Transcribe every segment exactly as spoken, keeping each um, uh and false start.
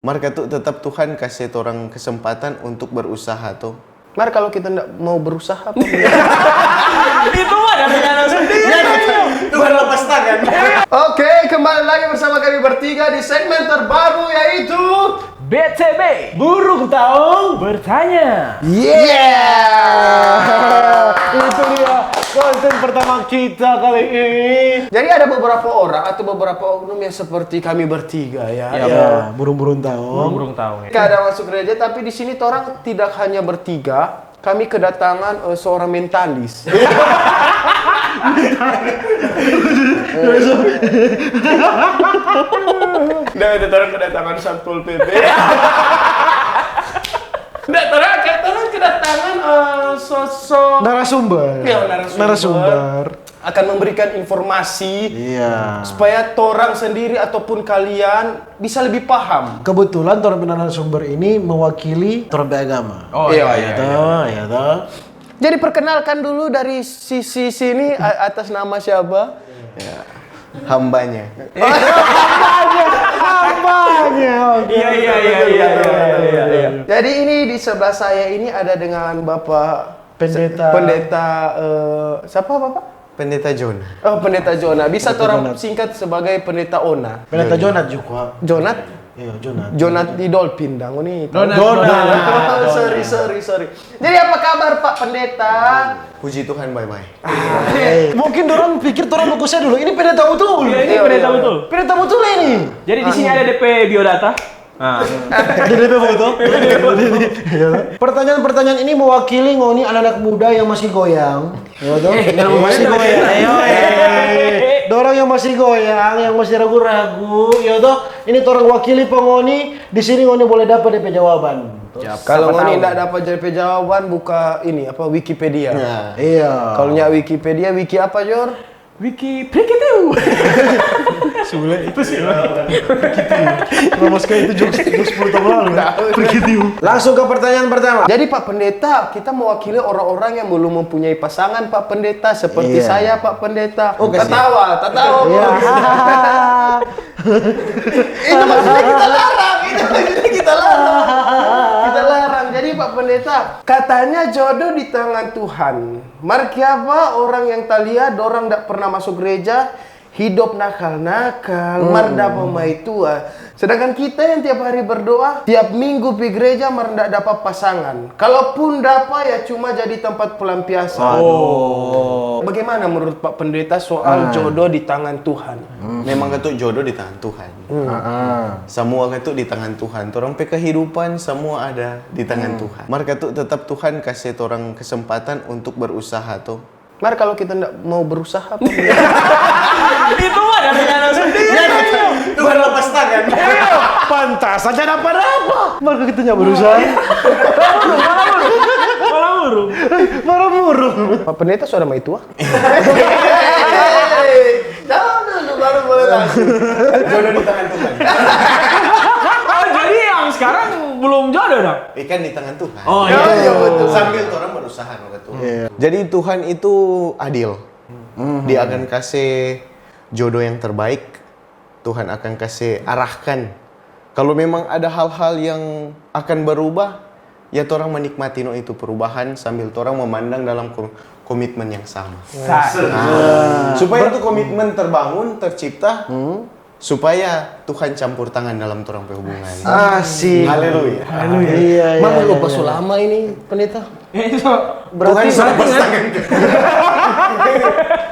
Mar katu tetap Tuhan kase torang kesempatan untuk berusaha to. Mar kalau kita ndak mau berusaha apa? Itu mah dari kanan sendiri. Tuhan lepas tangan. Oke, kembali lagi bersama kami bertiga di segmen terbaru yaitu B T B. Burung taung bertanya. Yeah. Itu dia konten pertama kita kali ini. Jadi ada beberapa orang atau beberapa oknum yang seperti kami bertiga ya. Ya, burung-burung taung. Burung-burung taung. Ya. Kadang masuk gereja, tapi di sini orang tidak hanya bertiga, kami kedatangan uh, seorang mentalis. Nah, ada orang kedatangan satpol P P. Nggak, orang, orang kedatangan uh, sosok narasumber. Ya, narasumber. Narasumber. Akan memberikan informasi iya. Supaya torang sendiri ataupun kalian bisa lebih paham. Kebetulan torang narasumber ini mewakili torang agama. Oh iya iya. Iya, iya. Jadi perkenalkan dulu dari sisi sini atas nama siapa? Ya. Hambanya. Hambanya. Hambanya. Iya iya iya iya iya iya. Jadi ini di sebelah saya ini ada dengan Bapak Pendeta. Pendeta uh, siapa Bapak? Pendeta Jonah. Oh, Pendeta Jonah. Bisa torang singkat sebagai Pendeta Ona. Pendeta Jonat juga. Jonat? Iya, Jonat. Jonat di Dolphin dang ini. Jonat. Jonat. Sorry, sorry, sorry. Jadi apa kabar Pak Pendeta? Puji Tuhan baik-baik. Mungkin orang pikir orang mau saya dulu. Ini pendeta betul. Iya, ini pendeta betul. Pendeta betul ini. Jadi di sini ada D P biodata. Ah. Jadi apa foto? Pertanyaan-pertanyaan ini mewakili ngoni anak-anak muda yang masih goyang. Ya toh? Yang masih goyang. Ayo, eh. Dorang yang masih goyang, yang masih ragu-ragu, ya toh? Ini torang wakili pa ngoni, di sini ngoni boleh dapa depe jawaban. Kalau ngoni ndak dapa depe jawaban, buka ini apa Wikipedia. Iya. Kalau nya Wikipedia, wiki apa Jor? Wiki Prikitiu. Sule itu sih. Nama sekali itu jokes jokes sepuluh tahun lalu ya. Prikitiu. Langsung ke pertanyaan pertama. Jadi Pak Pendeta, kita mewakili orang-orang yang belum mempunyai pasangan Pak Pendeta, seperti iya. Saya Pak Pendeta. Oh, tatawa, tatawa. Iya. Itu maksudnya kita larang, itu maksudnya kita larang. Kita larang. Jadi Pak Pendeta, katanya jodoh di tangan Tuhan. Mar kiapa orang yang talia dorang ndak perna maso greja, hidop nakal-nakal, mar dapa maitua. Sedangkan kita yang tiap hari berdoa, tiap minggu pi greja mar ndak dapa pasangan. Kalaupun dapa ya cuma jadi tempat pelampiasan. Aduh. Bagaimana menurut Pak Pendeta soal jodoh di tangan Tuhan? Memang katu jodoh di tangan Tuhan. Samua katu di tangan Tuhan. Torang pe kehidupan samua ada di tangan Tuhan. Mar katu tetap Tuhan kase torang kesempatan untuk berusaha to. Mar kalo kita nda mau berusaha apa? Itu mah dari kanan sendiri. Tuhan lepas tangan. Pantas saja dapa-dapa. Mar kalo kita nda berusaha. Malah burung. Malah burung. Pak Pendeta sudah maitua? Jangan dulu, baru boleh langsung. Jodoh di tangan Tuhan. Oh, jadi yang sekarang belum jodoh dong? Ikan di tangan Tuhan. Oh iya, iya betul. Sambil orang berusaha no betul. Iya. Jadi Tuhan itu adil. Dia akan kasih jodoh yang terbaik. Tuhan akan kasih arahkan. Kalau memang ada hal-hal yang akan berubah, ya torang menikmati no itu perubahan sambil torang memandang dalam komitmen yang sama. Nah, supaya itu komitmen terbangun, tercipta, supaya Tuhan campur tangan dalam torang pe hubungan. Asik. Haleluya. Haleluya. Iya, iya, Mama iya, lupa iya. Sulama Ini pendeta. Berarti Tuhan sudah berarti kan?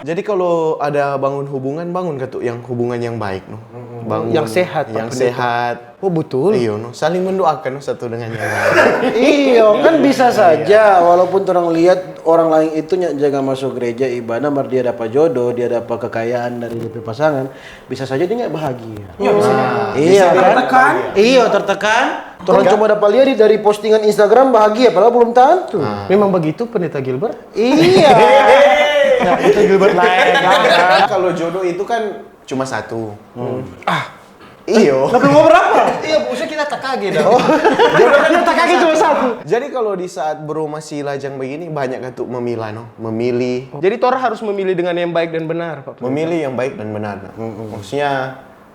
Jadi kalau ada bangun hubungan, bangun katu yang hubungan yang baik no. Bangun yang sehat, yang sehat. Oh betul. Iyo no, saling mendoakan no satu dengan yang lain. Iyo, kan bisa saja walaupun orang lihat orang lain itu nya jaga masuk gereja ibadah, mar dia dapat jodoh, dia dapat kekayaan dari dia pasangan, bisa saja dia nggak bahagia. Iya bisa. Nah, iya bisa kan? Tertekan. Iya tertekan. Orang cuma dapat lihat dari postingan Instagram bahagia, padahal belum tentu. Nah. Memang begitu Pendeta Gilbert? Iya. Nah, itu Gilbert lain. Kalau jodoh itu kan cuma satu. Hmm. Ah, Iyo. Tapi mau berapa? Iya, maksudnya kita tak kaget dah. Oh. Jodoh kan tak kaget cuma satu. Jadi kalau di saat bro masih lajang begini banyak kan tuh memilah no, memilih. Jadi Tora harus memilih dengan yang baik dan benar, Pak. Memilih yang baik dan benar. Nah. Mm -mm. Maksudnya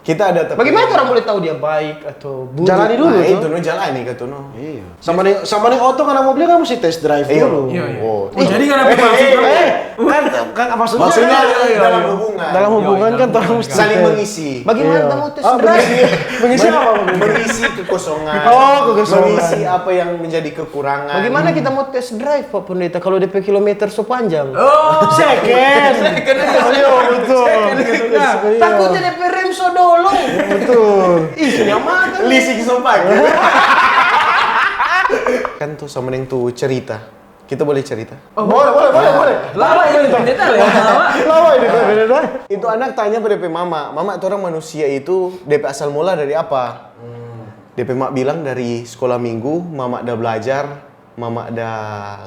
Kita ada tapi Bagaimana orang boleh tahu dia baik atau buruk? Jalani dulu Nah, tuh. Itu no jalani kata no. Iya. Sama nih sama nih oto kan mobil kan mesti test drive Iya. dulu. Iya, iya. Oh. Oh, jadi kan apa maksudnya? Eh, kan kan maksudnya Maksudnya iya, iya, dalam iya. hubungan. Dalam hubungan kan orang mesti Saling tes. Mengisi. Bagaimana Iya. kamu tes Oh, drive? Mengisi apa? Mengisi kekosongan. Oh, kekosongan. Mengisi apa yang menjadi kekurangan. Bagaimana kita mau tes drive Pak Pendeta kalau D P kilometer so panjang? Oh, Second. Second. Iya, betul. Second gitu, nah. Iya. Takutnya D P rem so dolong. Betul. Ih, nyaman kan? Lisik sopan. Kan tuh sama yang tuh cerita. Kita boleh cerita. Boleh, boleh, boleh, boleh. Lama ini pendeta ya, lama. Lawa ini Pak Pendeta. Itu anak tanya pada depe mama, "Mama, torang manusia itu depe asal mula dari apa?" Depe mak bilang, "Dari sekolah minggu, mama da belajar, mama da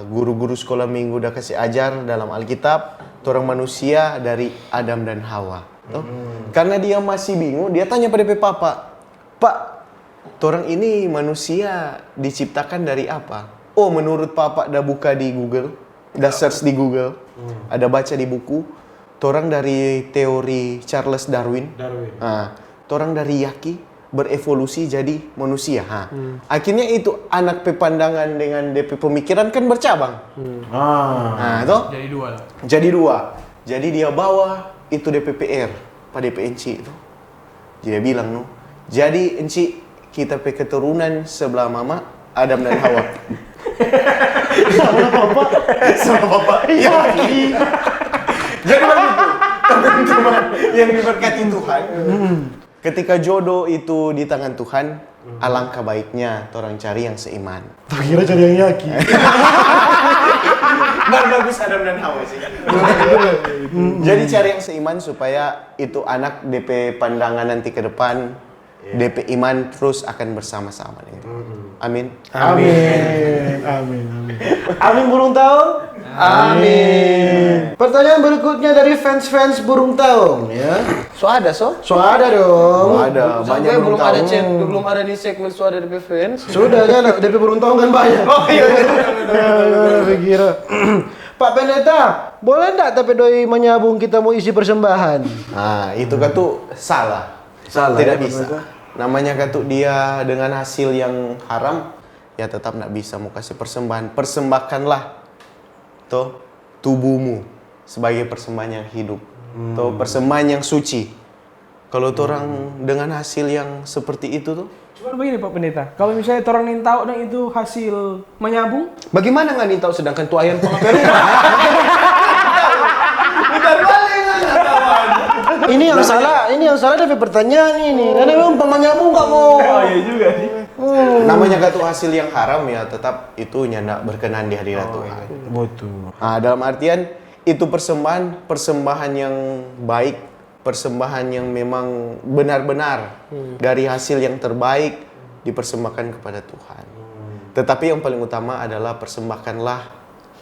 guru-guru sekolah minggu da kasi ajar dalam Alkitab, torang manusia dari Adam dan Hawa." Toh? Karena dia masih bingung, dia tanya pada depe papa, "Pak, torang ini manusia diciptakan dari apa?" Oh, menurut papa da buka di Google, da search di Google, ada baca di buku, torang dari teori Charles Darwin. Darwin. Ah, torang dari yaki berevolusi jadi manusia. Ha. Akhirnya itu anak pe pandangan dengan depe pemikiran kan bercabang. Ah. Nah, toh? Jadi dua lah. Jadi dua. Jadi dia bawa itu depe P R pa depe enci itu. Dia bilang no, "Jadi enci, kita pe keturunan sebelah mama Adam dan Hawa." Sama papa. Sama papa. Iya. Jadi begitu, teman-teman yang diberkati Tuhan. Ketika jodoh itu di tangan Tuhan, alangkah baiknya torang cari yang seiman. Tak kira cari yang yaki. Baru bagus Adam dan Hawa sih. Jadi cari yang seiman supaya itu anak depe pandangan nanti ke depan, depe iman terus akan bersama-sama dengan Tuhan. Amin. Amin. Amin. Amin. Amin burung taung. Amin. Pertanyaan berikutnya dari fans-fans burung taung ya. So ada so? So ada dong. Ada banyak Sampai burung belum ada taung. cek, belum ada di segmen so ada depe fans. Sudah kan depe burung taung kan banyak. Oh iya. Kira. Pak Pendeta, boleh ndak tapi doi menyambung kita mau isi persembahan? Nah, itu kan tuh salah. Salah, Tidak ya, bisa. Pendeta. Namanya kan tuh dia dengan hasil yang haram, ya tetap nggak bisa mau kasih persembahan. Persembahkanlah toh tubuhmu sebagai persembahan yang hidup, toh persembahan yang suci. Kalau torang dengan hasil yang seperti itu tuh, Cuman begini Pak Pendeta, kalau misalnya torang nintau dong itu hasil menyambung, Bagaimana nggak nintau sedangkan tu ayam pengaperu? Ini yang salah, ini yang salah dari pertanyaan ini. Karena memang pemanyambung nggak mau. Oh iya juga sih. namanya gak tuh hasil yang haram ya tetap itu nyanda berkenan di hadirat Tuhan. Betul. Nah, dalam artian itu persembahan persembahan yang baik, persembahan yang memang benar-benar dari hasil yang terbaik dipersembahkan kepada Tuhan. Tetapi yang paling utama adalah persembahkanlah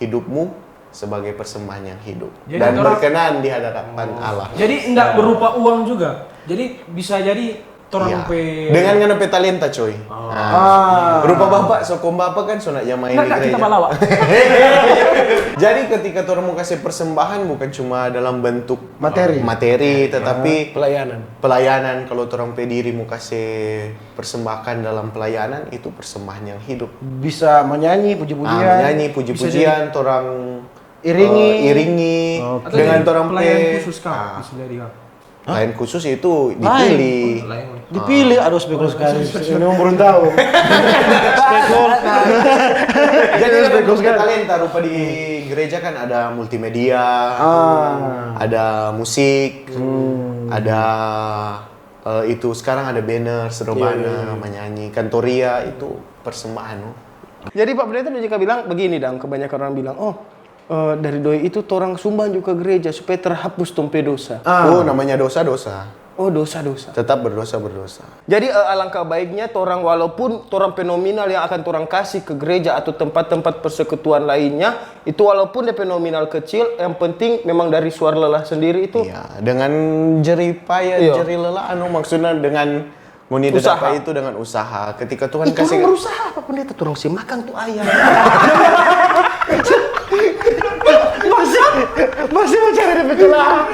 hidupmu sebagai persembahan yang hidup Jadi dan orang- berkenan di hadapan Allah. Jadi ndak berupa uang juga. Jadi bisa jadi torang Iya. pe Dengan ngana pe talenta, coy. Nah, rupa bapak, sokom bapak kan so nak yang main Nggak, di nggak, kita gereja. Balawa. Jadi ketika torang mau kasih persembahan bukan cuma dalam bentuk Materi. materi, tetapi Pelayanan. pelayanan. Kalau torang pe diri mau kasih persembahkan dalam pelayanan, itu persembahan yang hidup. Bisa menyanyi puji-pujian. Ah, menyanyi puji-pujian, torang Iringi. eh, iringi Atau dengan jadi torang pelayanan pe- khusus kah? Ah, Bisa jadi kah? Lain khusus itu dipilih. Lain. Dipilih, aduh spekul sekali. Ini orang belum tahu. Jadi ada Bagus banyak kan? Talenta rupa di gereja kan ada multimedia, Ah. ada musik, ada eh, itu sekarang ada banner, serobangan, menyanyi, kantoria itu persembahan. No. Jadi Pak Pendeta juga bilang begini dong, kebanyakan orang bilang, oh eh, dari doi itu torang sumbang juga ke gereja supaya terhapus tong pe dosa. Ah. Oh, namanya dosa-dosa. Oh dosa-dosa. Tetap berdosa-berdosa. Jadi eh, alangkah baiknya torang walaupun torang pe nominal yang akan torang kasih ke gereja atau tempat-tempat persekutuan lainnya, itu walaupun depe nominal kecil, yang penting memang dari suara lelah sendiri itu. Iya, dengan jerih payah, Iya. jerih lelah, anu maksudnya dengan ngoni Usaha. dapat itu dengan usaha. Ketika Tuhan Itu orang kasih berusaha apa pendeta torang si makan tu ayam. Masa Masih mau cari depe celah.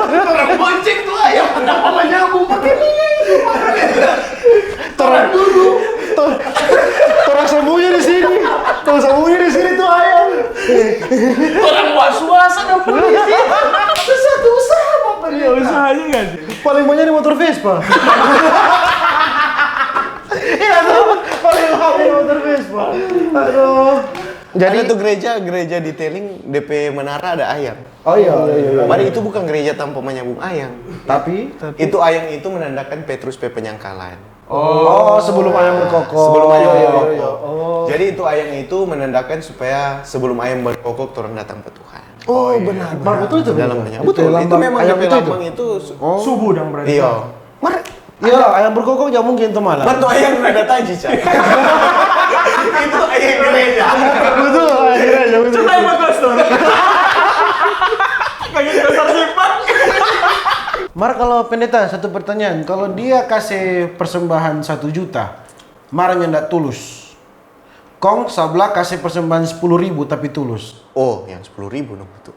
Orang bonceng tu ayam, kenapa manyambung? Pakai minyak itu, Pak Pendeta. Torang dulu. Tor-, torang sambunyi di sini. Torang sambunyi di sini tu ayam. Orang was-was ada polisi. Satu usaha, Pak Pendeta. Iya, usaha aja kan. Paling banyak di motor Vespa. Iya, tuh. Paling banyak di motor Vespa. Aduh. Jadi ada tu gereja, gereja di Teling, depe menara ada ayam. Oh iya, iya, iya, iya. Mari, itu bukan gereja tanpa manyambung ayam. Tapi? Itu ayam itu menandakan Petrus pe penyangkalan. Oh, sebelum ayam berkokok. Sebelum ayam berkokok. Jadi itu ayam itu menandakan supaya sebelum ayam berkokok, torang datang pa Tuhan. Oh, benar. Mar betul itu, dalam penyakit. Betul, itu memang ayam depe itu, lambang itu. Subuh dang berarti. Iya. Mar, iya, ayam berkokok ja mungkin tu malam. Mar tu ayam ada taji, Cak. Itu ayam gereja. Betul, ayam gereja, betul. Coba yang bagus tu. Kayak dasar simpan. Mar, kalau pendeta, satu pertanyaan, kalau dia kasih persembahan satu juta, mar nyanda tulus, kong sabla kasih persembahan sepuluh ribu tapi tulus. Oh, yang sepuluh ribu dong itu.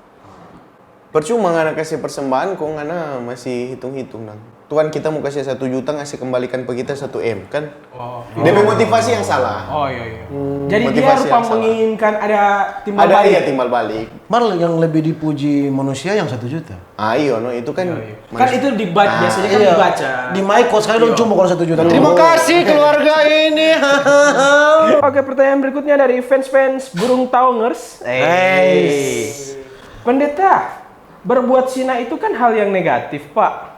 Percuma ngana kase persembahan kong ngana masih hitung-hitung dang. Tuhan, kita mo kase satu juta, ngase kembalikan pa kita satu M, kan? Oh. Depe motivasi yang salah. Oh, iya, iya. Jadi dia rupa menginginkan ada timbal balik. Ada, iya, timbal balik. Mar yang lebih dipuji manusia yang satu juta. Ah, iyo, no, itu kan. Iya, iya. Kan itu dibaca, biasanya kan dibaca. Di Maiko sekali dong cuma kalau satu juta. Terima kasih keluarga ini. Oke, pertanyaan berikutnya dari fans-fans burung taungers. Eh. Pendeta, berbuat zina itu kan hal yang negatif, Pak.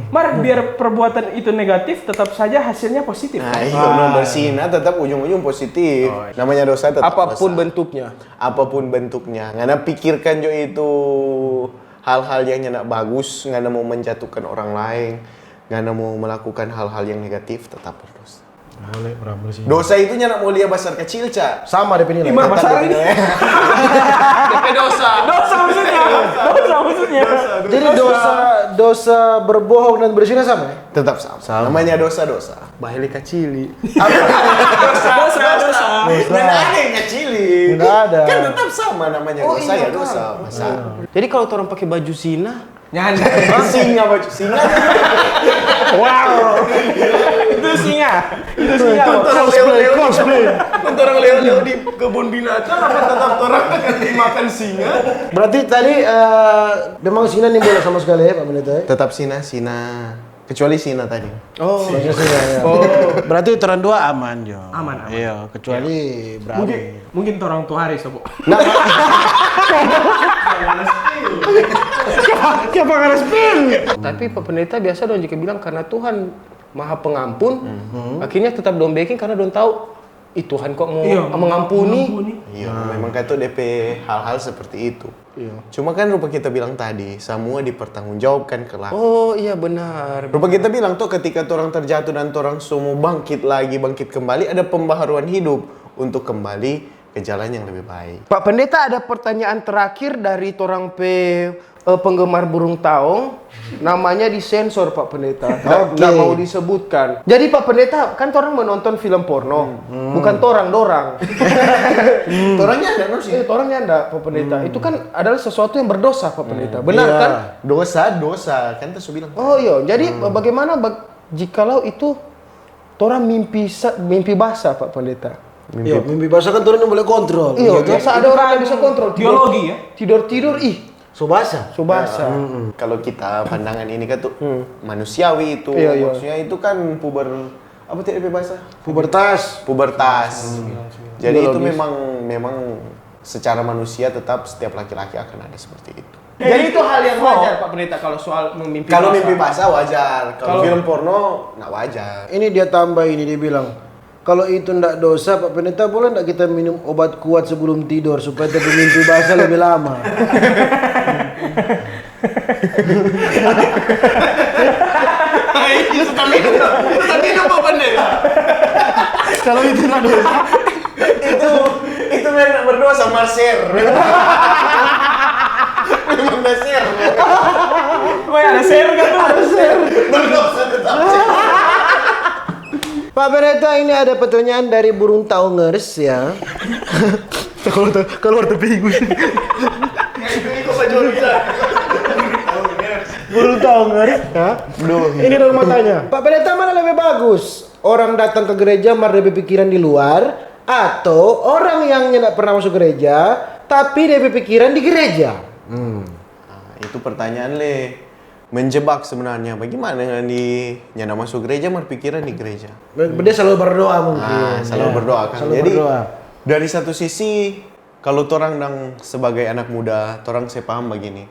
Mar biar perbuatan itu negatif, tetap saja hasilnya positif. Nah, iya, no, berzina tetap ujung-ujung positif. Oh, iya. Namanya dosa tetap dosa. Apapun bentuknya. Apapun bentuknya. Ngana pikirkan jo itu hal-hal yang nyanda bagus, ngana mau menjatuhkan orang lain, ngana mau melakukan hal-hal yang negatif, tetap berdosa. Boleh, orang bersih. Dosa itu nyanda mau lia basar kacil, Ca. Sama depe nilai. Ima basar ini. Depe dosa. Dosa maksudnya. Dosa maksudnya. Jadi dosa, dosa berbohong dan berzina sama ya? Tetap sama. Sama. Namanya dosa, dosa. Bahele kacili. Dosa, dosa. Nyanda ada yang kacili. Nyanda ada. Kan tetap sama namanya dosa, ya dosa. Masa? Jadi kalau torang pake baju zina, Nyanda. Singa, baju singa. Wow. Itu singa. Itu singa. Nonton orang leo-leo. Cosplay. Nonton orang leo-leo di kebun binatang, apa tetap orang akan dimakan singa? Berarti tadi, eh, memang singa ni boleh sama sekali ya, Pak Pendeta, ya? Tetap singa, singa. Kecuali singa tadi. Oh. Berarti torang dua aman jo. Aman, aman. Iya, kecuali berani. Mungkin, mungkin torang tu hari, Sobo. Nah. Kiapa, kiapa ngana spill? Tapi Pak Pendeta biasa dong juga bilang karena Tuhan Maha Pengampun, akhirnya tetap dong beking karena dong tahu, "Ih, Tuhan kok mau mengampuni?" Iya, memang kaya itu depe hal-hal seperti itu. Iya. Cuma kan rupa kita bilang tadi, samua dipertanggungjawabkan kelak. Oh, iya benar. Rupa kita bilang to, ketika torang terjatuh dan torang so mo bangkit lagi, bangkit kembali, ada pembaharuan hidup untuk kembali ke jalan yang lebih baik. Pak Pendeta, ada pertanyaan terakhir dari torang pe, eh, penggemar burung taong. Namanya disensor, Pak Pendeta. Nggak, nggak mau disebutkan. Jadi, Pak Pendeta, kan torang menonton film porno. Bukan torang, dorang. Torangnya ada, no, sih. Eh, torangnya ada, Pak Pendeta. Itu kan adalah sesuatu yang berdosa, Pak Pendeta. Benar, kan? Dosa, dosa. Kan kita sudah bilang. Oh, iya. Jadi, bagaimana bag-, jikalau itu torang mimpi sa-, mimpi basah, Pak Pendeta? Iya, mimpi basah kan torang yang boleh kontrol. Iya, biasa ada orang yang bisa kontrol. Tidur, biologi, ya? Tidur-tidur, ih, so basah. So basah. Nah, kalau kita pandangan ini kan tuh manusiawi itu, iya, iya, maksudnya itu kan puber, apa tadi bahasa? Pubertas. Pubertas. Jadi itu biologis. Memang, memang secara manusia tetap setiap laki-laki akan ada seperti itu. Jadi itu hal yang wajar, Pak Pendeta, kalau soal mimpi basah. Kalau mimpi basah wajar, kalau film porno nggak wajar. Ini dia tambah ini, dia bilang, "Kalau itu ndak dosa, Pak Pendeta, boleh ndak kita minum obat kuat sebelum tidur supaya kita mimpi basah lebih lama?" Suka minum, suka minum, Pak Pendeta. Kalau itu ndak dosa. Itu, itu memang berdosa, mar share. Memang ada share. Weh, ada share kan tuh? Ada share. Berdosa tetap. Pak Pendeta, ini ada pertanyaan dari burung taungers, ya. Kalau te-, kalau ada bingung. Ya, itu, itu. Burung taong, ngeri, ya. Duh. Ini dong mau tanya, Pak Pendeta, mana lebih bagus? Orang datang ke gereja mar de pe pikiran di luar, atau orang yang nyanda pernah masuk gereja, tapi de pe pikiran di gereja? Hmm. Ah, itu pertanyaan le menjebak sebenarnya. Bagaimana dengan di nyanda masuk gereja mar pikiran di gereja? Dia selalu berdoa mungkin. Ah, selalu Ya, berdoa kan. selalu Jadi berdoa. Dari satu sisi, kalau torang dang sebagai anak muda, torang se paham bagini,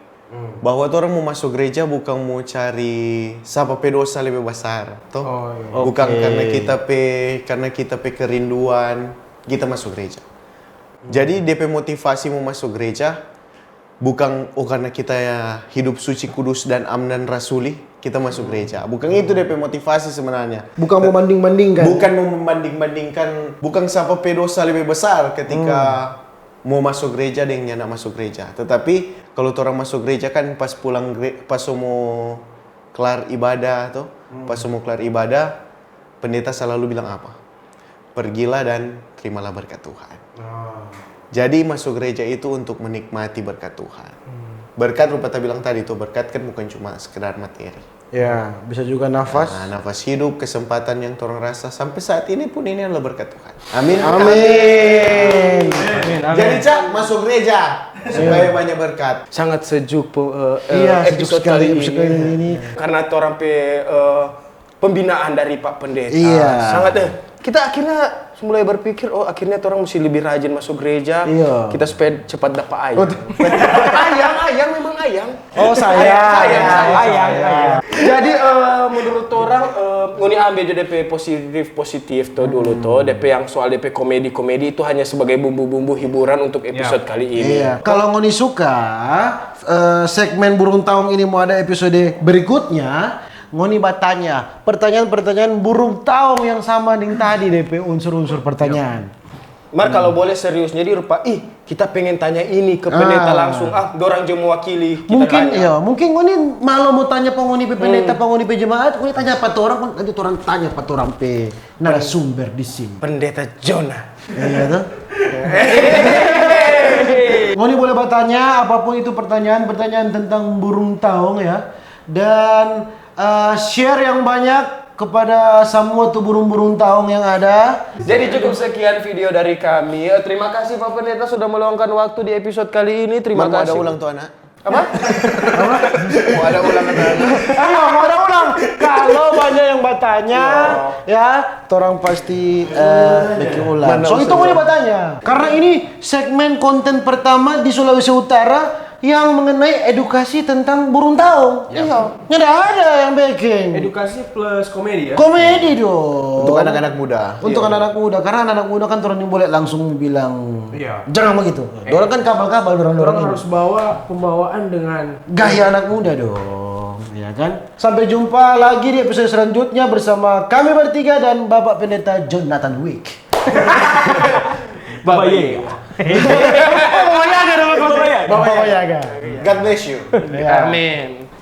bahwa torang mo maso gereja bukang mo cari sapa pe dosa lebe basar, to? Oh, iya. Bukang Oke. karna kita pe karna kita pe kerinduan, kita maso gereja. Jadi depe motivasi mo maso gereja bukang oh karna kita ya hidup suci, kudus dan amnan rasuli, kita maso gereja. Bukang itu depe motivasi sebenarnya. Bukan mau banding-bandingkan. Bukan mau membanding-bandingkan, bukang sapa pe dosa lebe besar ketika mo maso gereja deng nyanda maso gereja. Tetapi kalau torang maso gereja kan pas pulang gere- pas so mo klar ibadah to, pas so mo klar ibadah, pendeta selalu bilang apa? Pergilah dan terimalah berkat Tuhan. Jadi maso gereja itu untuk menikmati berkat Tuhan. Berkat rupa ta bilang tadi to, berkat kan bukan cuma sekedar materi. Ya, bisa juga nafas. Nah, nafas hidup, kesempatan yang torang rasa sampai saat ini pun ini adalah berkat Tuhan. Amin. Amin. Amin, amin. Jadi Cak, maso gereja supaya banyak berkat. Sangat sejuk po- eh, eh, Iya, sejuk episode sekali kali episode ini. kali ini. Karena orang pe eh, pembinaan dari Pak Pendeta. Iya. Sangat eh kita akhirnya mulai berpikir, oh, akhirnya orang mesti lebih rajin masuk gereja. Iya. Kita supaya cepat dapat ayang. Ayang, ayang memang ayang. Oh, sayang. Ayang, ayang, ayang, ayang. Jadi eh, menurut orang eh, ngoni ambil jo depe positif positif to dulu to, depe yang soal depe komedi komedi itu hanya sebagai bumbu-bumbu hiburan untuk episode kali ini. Iya, kalau ngoni suka eh, segmen burung taong ini mau ada episode berikutnya, ngoni batanya pertanyaan-pertanyaan burung taong yang sama deng tadi depe unsur-unsur pertanyaan. Mar kalau boleh serius, jadi rupa, ih, kita pengen tanya ini ke pendeta Ah. langsung. Ah, dorang jo mewakili. Kita Mungkin tanya. Ya, mungkin ngoni malo mau tanya pa ngoni pe pendeta, pa ngoni pe jemaat, ngoni tanya pa torang, nanti torang tanya pa torang pe narasumber di sini. Pendeta Jonah. Iya tuh. Ngoni boleh bertanya apapun itu pertanyaan, pertanyaan tentang burung taong ya. Dan eh, share yang banyak kepada semua tuh burung-burung taong yang ada. Jadi cukup sekian video dari kami. Eh, Terima kasih Pak Pendeta sudah meluangkan waktu di episode kali ini. Terima Mar mau ada kasih. Ulang to, anak? Apa? Mau ada ulang, anak? Ayo, mau ada ulang. Kalau banyak yang bertanya, ya, torang pasti eh, bikin ulang. Mana So itu usul? Mau bertanya. Karena ini segmen konten pertama di Sulawesi Utara yang mengenai edukasi tentang burung taong. Iya. Nggak ada yang bikin. Edukasi plus komedi ya. Komedi dong. Untuk anak-anak muda. Untuk anak-anak muda, karena anak-anak muda kan torang boleh langsung bilang Iya. jangan begitu. Dorang kan kabal-kabal dorang Orang dorang. Harus bawa pembawaan dengan Gaya anak muda dong, ya kan? Sampai jumpa lagi di episode selanjutnya bersama kami bertiga dan Bapak Pendeta Jonathan Wick. Baba Yaga. Baba Yaga dong, Baba Yaga. Baba Yaga. Baba Yaga. God bless you. Ya. Amin.